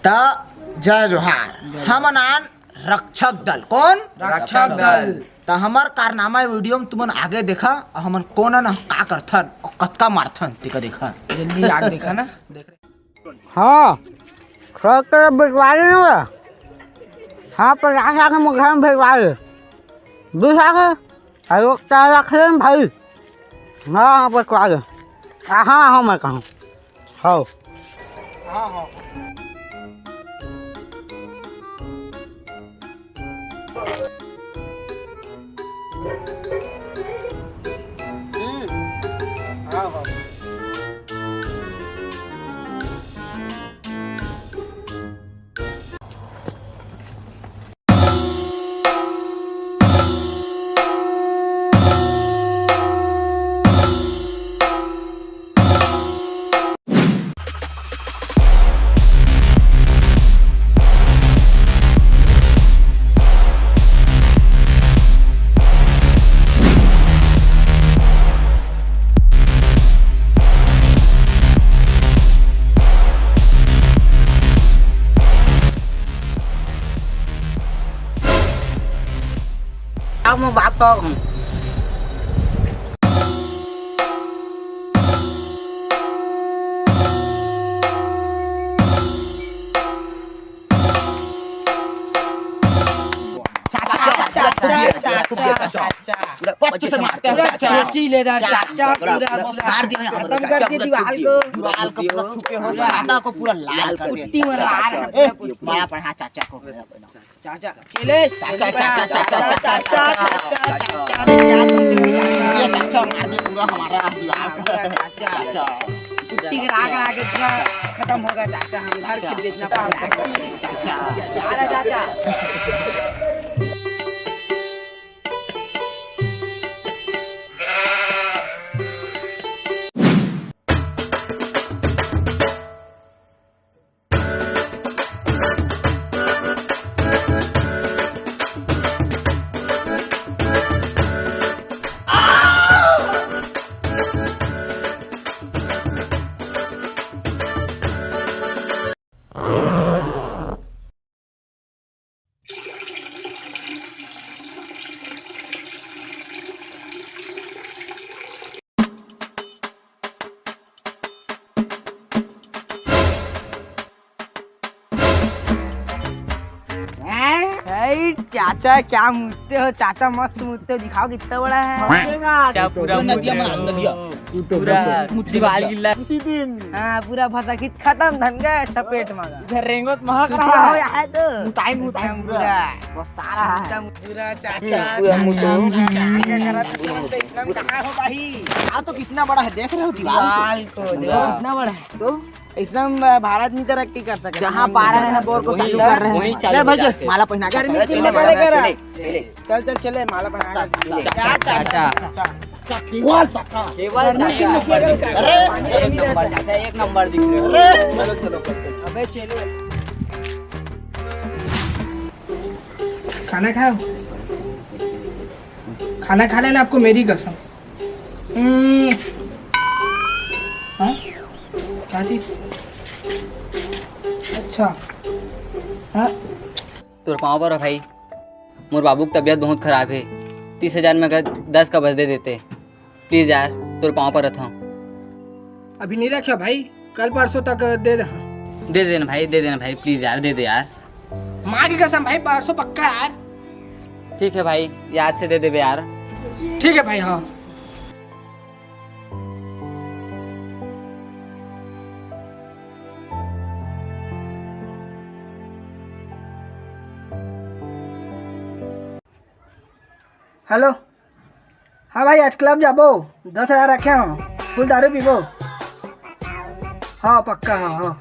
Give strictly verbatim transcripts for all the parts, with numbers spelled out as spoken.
त जय जोहार। हमन आन रक्षक दल। कौन? रक्षक दल। त हमर कारनामा वीडियो में तुमन आगे देखा, अउ हमन कोन न का करथन अउ कतका मारथन, तेका देखा। जल्दी आगे देखा ना। हाँ, सौ के बिकवा दे ना। हाँ, पचास लाख में घर में भिजवा दे। बीस लाख है, अरे वो क्या रख रहे हैं भाई? हाँ, हाँ, बिकवा दे। हाँ, हाँ, हाँ, मैं कहूँ। हाँ। अब मैं बात करूँ। चाचा, चाचा, चाचा, चाचा। पूरा पच्चीस से मारते हैं, पूरा चाचा। चाची लेदार चाचा, पूरा, पूरा, पूरा पूरा मार दिया यहाँ पर, खत्म कर दिया दीवार को। दीवार को पूरा थूके हो, पूरा सादा को पूरा लाल कर दिया। पुट्टी मारा। ए, मारा पड़ा चाचा को। चाचा, चले। चाचा, चाचा, चाचा, चाचा, चाचा, चाचा, ये चाचा मार दे पूरा हमारा दीवार का। चाचा, चाचा। कुट्टी के राग राग इतना खत्म होगा चाचा, हम घर के बेचना पड़ेगा। चाचा, चाचा। हैं? भाई, चाचा क्या मुतते हो, चाचा मस्त मुतते हो, दिखाओ कितना बड़ा है। क्या पूरा नदिया मुतते बना, हो? नदिया। पूरा दीवार गिल्ला। उसी दिन। हाँ, पूरा भसा खींच खत्म, धन गए चपेट में। इधर रेंगोत महक रहा है। हो, यहाँ तो। मुताई, मुताई एकदम पूरा। पूरा। बस सारा है। एकदम पूरा चाचा, पूरा चाचा, मुंडा। चाचा, चाचा करत हो, तो इतना में कहाँ हो भाई? आ तो कितना बड़ा है, देख रहे हो दीवार को? दीवार को, देखो कितना बड़ा है। तो इसमें हम भारत नहीं तरक्की कर सकते। जहाँ पा रहे हैं बोर को वहीं, चालू कर रहे हैं। वहीं चालू ले भाई, हो जाते हैं। माला पहना के गर्मी चलो, दिन चलो, में चलो, करेगा। चले, चले। चल, चल, चले, माला पहना के। चाचा, चाचा, चाचा। चाचा, केवल चाचा। केवल गर्मी चाचा। दिन में क्या करेगा? अरे, एक नंबर चाचा, एक नंबर दिख रहे हो। अरे। चलो, चलो, चलो। अबे, चलो। खाना खाओ। खाना खा लेना, आपको मेरी कसम। हम्म। हाँ? क्या चीज? अच्छा। हाँ? तोर पाँव पर भाई, मोर बाबू के तबीयत बहुत खराब है। तीस हजार में अगर दस का बस दे देते, प्लीज यार, तोर पाँव पर रहता हूँ। अभी नहीं रखा भाई, कल परसों तक दे दे। दे देना भाई, दे देना भाई, प्लीज यार, दे दे यार। माँ की कसम भाई, परसों पक्का यार। ठीक है भाई, याद से दे देबे यार। ठीक है भाई, हाँ। हेलो। हाँ भाई, आज क्लब जाबो, दस हजार रखे हो, फुल दारू पीबो। हाँ, पक्का, हाँ, हाँ।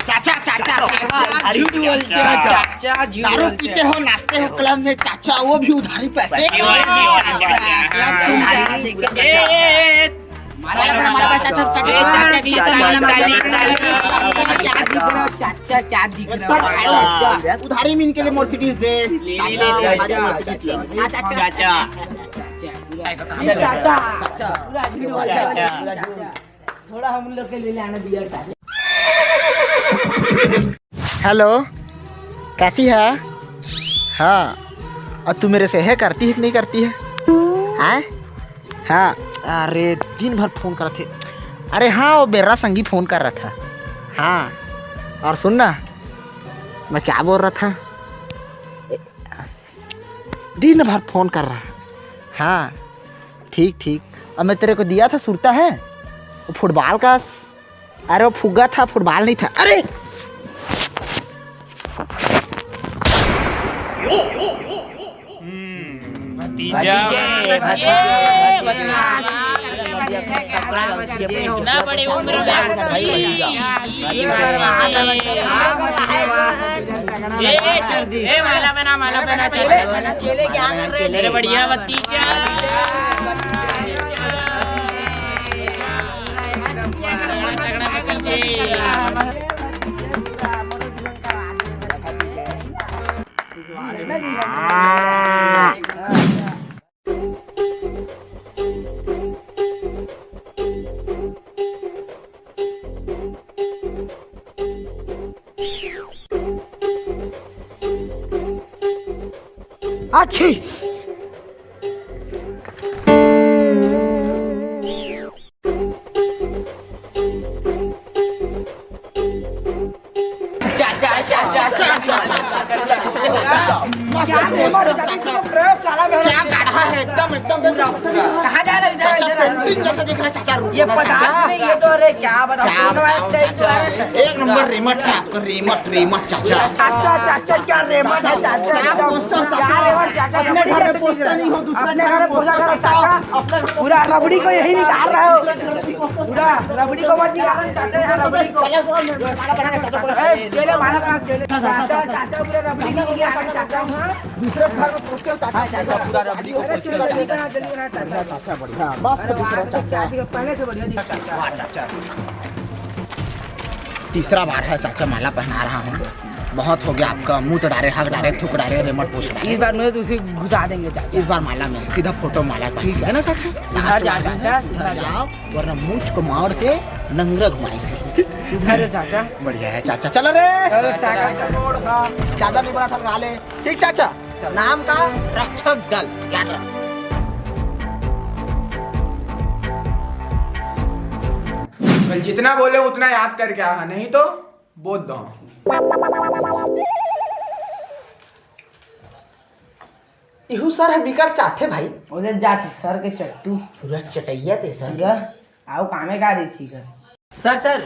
चाचा, चाचा, चाचा, झूठ बोलते हो, चाचा, झूठ दारू बोलते पीते हो। हो, नाचते हो क्लब में, चाचा, वो भी उधारी पैसे। पैसे, वो भी उधारी। चाचा, क्लब से उधारी। ए, ए, ए, ए, माला पहना, माला पहना, चाचा, चाचा, चाचा, माला, माला, माला, चाचा, क्या दिख रहा है? चाचा, क्या दिख रहा है? उधारी में इनके लिए Mercedes ले। चाचा, चाचा, Mercedes ले। चाचा, चाचा। चाचा, चाचा। थोड़ा हम लोग के लिए लाना बियर, चाचा। हेलो, कैसी है? हाँ, और तू मेरे से है करती है कि नहीं करती है? हैं? हाँ, अरे दिन भर फोन करत हे। अरे हाँ, वो बेर्रा संगी फोन कर रहा था। हाँ, और सुन ना, मैं क्या बोल रहा था? ए, दिन भर फोन कर रहा। हाँ, ठीक ठीक। अब मैं तेरे को दिया था, सुरता है वो फुटबॉल का? अरे वो फुग्गा था, फुटबॉल नहीं था। अरे भतीजा। भतीजे, भतीजे, इतना बड़ी उम्र में। ये, ए, ए, माला बना, माला बना, चल। चेले क्या कर रहे थे? मेरे बढ़िया भतीजा। अच्छी। क्या गाढ़ा है, एकदम, एकदम पूरा, पूरा। कहाँ जा रहे हो? इधर, इधर। पेंटिंग जैसे दिख रहा है, चाचा, रूप ये में, पचास चाचा। नहीं, ये तो, अरे, क्या बताऊं, क्या कौन वाला बताऊं, स्टाइल चाचा। है? एक नंबर रेमट है आपका, रेमट, रेमट, चाचा। चाचा, चाचा, क्या रेमट है, चाचा, एकदम। क्या रेमट, चाचा, अपने घर में पोसता नहीं हो, दूसरे अपने घर में पोसा करो, चाचा। पूरा रबड़ी को यही निकाल रहे हो। पूरा रबड़ी को मत निकालो, चाचा, यहाँ रबड़ी को। ए, चेले माला बना, चेले। चाचा, चाचा, पूरा रबड़ी को निकाल रहे, चाचा। दूसरे घर में पोसते हो, चाचा। हाँ, चाचा, पूरा रबड़ी को अरे, पोसते हो, चलो, जल्दी चाचा। बना, जल्दी बना, चाचा। बढ़िया, चाचा, बढ़िया। मस्त अरे, दिख रहा है, वाह, चाचा। चाचा, पहले से बढ़िया दिख रहा है, चाचा। वाह, चाचा। तीसरा बार है, चाचा, माला पहना रहा हूँ। बहुत हो गया आपका, मुंह तो डारे, हक डारे, थूक डारे, रेमट पोछ डारे। इस बार मुझे तो उसी घुसा देंगे, चाचा। इस बार माला में सीधा फोटो माला पहन के, है ना, चाचा? इधर जा, चाचा, इधर जाओ, वरना मूछ को मार के नंगरा घुमाएंगे। इधर है, चाचा। बढ़िया है, चाचा। चलो रे। अरे, साइकिल का रोड था। ज्यादा नहीं बना था, खा ले। ठीक, चाचा। नाम का रक्षक दल, याद रख। कल जितना बोले उतना याद करके आ, नहीं तो बोल दो। इहू सर ह बिकट चाहथे भाई। ओदे जात सर के चट्टू। पूरा चटैया ते सर के। पूरा। आओ कामे का रही थी कर। सर, सर,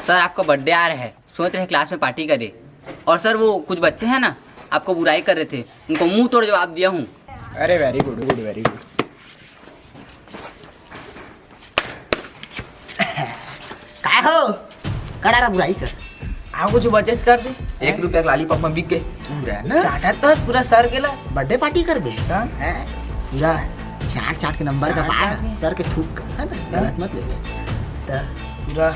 सर, आपका बर्थडे आ रहा है, सोच रहे क्लास में पार्टी करें। और सर, वो कुछ बच्चे हैं ना, आपको बुराई कर रहे थे, उनको मुंह तोड़ जवाब दिया हूँ। अरे, very good, good, very good। काय हो? कड़ा रा बुराई कर। आओ, कुछ बचत कर दे। एक रुपया के लॉलीपॉप में बिक गए। पूरा ना? चाटा तो पूरा सर गेला। बर्थडे पार्टी करबे? हाँ। हैं? पूरा चाट चाट के नंबर का चाट पार चाट के। सर के थूक कर, है ना? हाँ। गलत मत ले ले। तो पूरा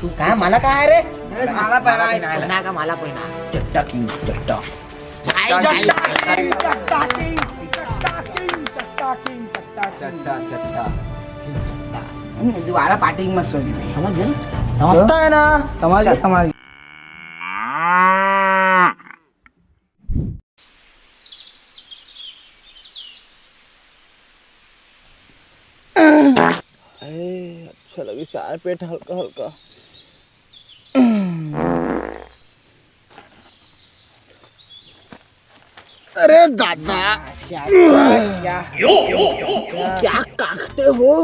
थूक का माला का है रे? अरे माला पहना है। पहना का माला पहना। चट्टा किंग, चट्टा। जय जट्टा किंग, जट्टा किंग, जट्टा किंग, जट्टा किंग, जट्टा किंग। जट्टा, जट्टा। हम्म, दोबारा पार्टी में मत सोइए। समझ गए? समझता है ना? समझ गए, समझ गए। ए, अच्छा लगे सार पेट हल्का हल्का। अरे दादा। चाचा, क्या? क्या काटते हो?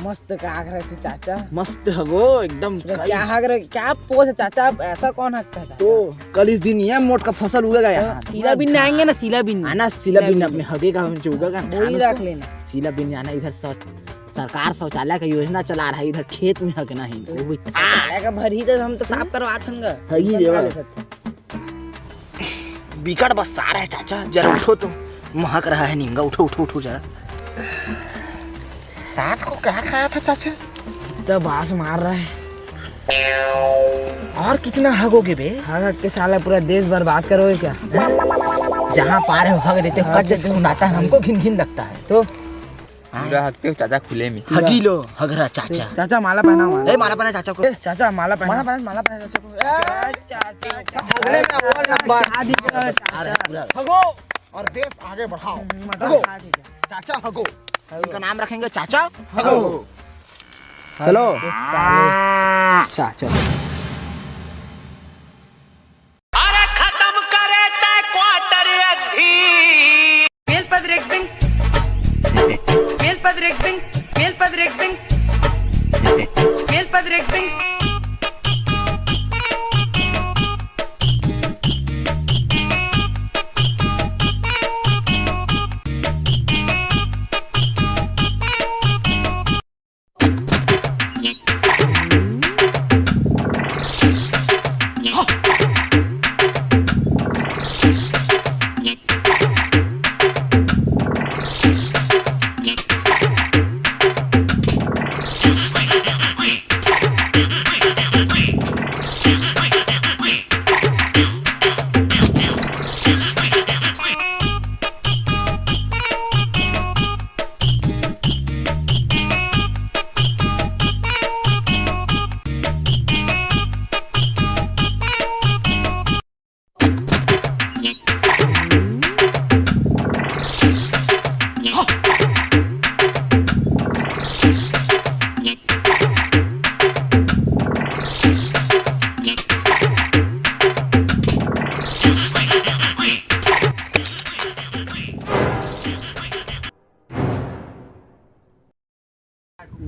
मस्त काट रहे थे चाचा। मस्त हगो एकदम। क्या हग रहे, क्या पोज है चाचा? ऐसा कौन हगता है चाचा? तो कल इस दिन ये मोट का फसल उगेगा तो यहाँ। सीला बिन आएंगे ना, सीला बिन। आना सीला बिन अपने हगे का जो उगेगा ना, वही रख लेना। सीला बिन आना इधर शौच-, सरकार शौचालय का योजना चला रहा है, इधर खेत में हगना है इनको, वो भी शौचालय का भर ही तो हम तो साफ करवा थन गा। हगी देवा। बिकट बस्सार है चाचा, जरा उठो तो, महक रहा है नीम का, उठो, उठो, उठो जरा। रात को क्या खाया था चाचा? तो बास मार रहा है। और कितना हगोगे बे? हग हग के साला पूरा देश बर्बाद करोगे क्या? जहाँ पा रहे हो हग देते हो, कच्चे से खुंदाता है, हमको घिन घिन लगता है। तो पूरा हगते हो चाचा खुले में। हगी लो हगरा चाचा। चाचा माला पहना, माला। ए, माला पहना चाचा को। ए, चाचा माला पहना। माला पहना, माला पहना चाचा को। ए, चाचा। हगले में अव्वल नंबर। हगो और देश आगे बढ़ाओ। हगो। चाचा हगो। इनका नाम रखेंगे चाचा हगो। चलो। चाचा। अरे खत्म करे तै क्वार्टर अद्धी। मेल पद रेख दिन। मेल पद रेख दिन। मेल पद रेख दिन। मेल पद रेख दिन।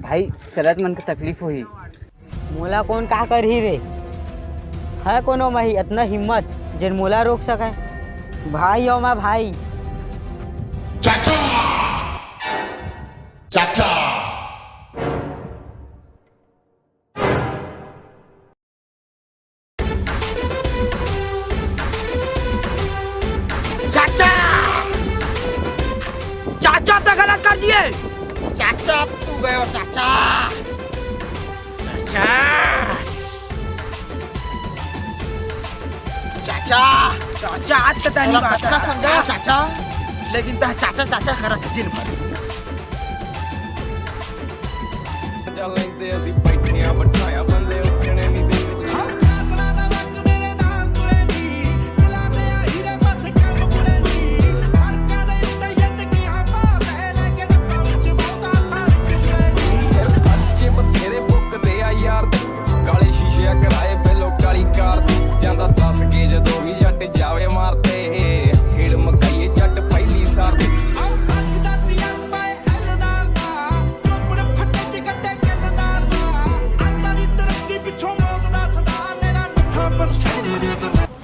भाई, चलत मन के तकलीफ होही। मोला कोन का करही रे? है कोनो माही अतना हिम्मत, जेन मोला रोक सकय? भाई ओ मैं भाई। चाचा, चाचा। चाचा, चाचा तो गलत कर दिए। चाचा, तू गयो चाचा। चाचा, चाचा, चाचा, आज तो तनी बात समझा चाचा, लेकिन तह चाचा चाचा करत दिन भर।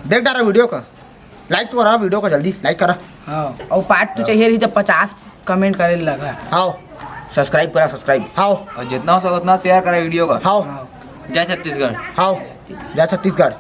देख डारा वीडियो का, लाइक तो करा वीडियो का, जल्दी लाइक करा। हाँ, और पार्ट टू चाहिए रही तो पचास कमेंट करे लगा। हाँ, सब्सक्राइब करा, सब्सक्राइब। हाँ, और जितना हो सके उतना शेयर करा वीडियो का। हाँ, जय छत्तीसगढ़। हाँ, जय छत्तीसगढ़।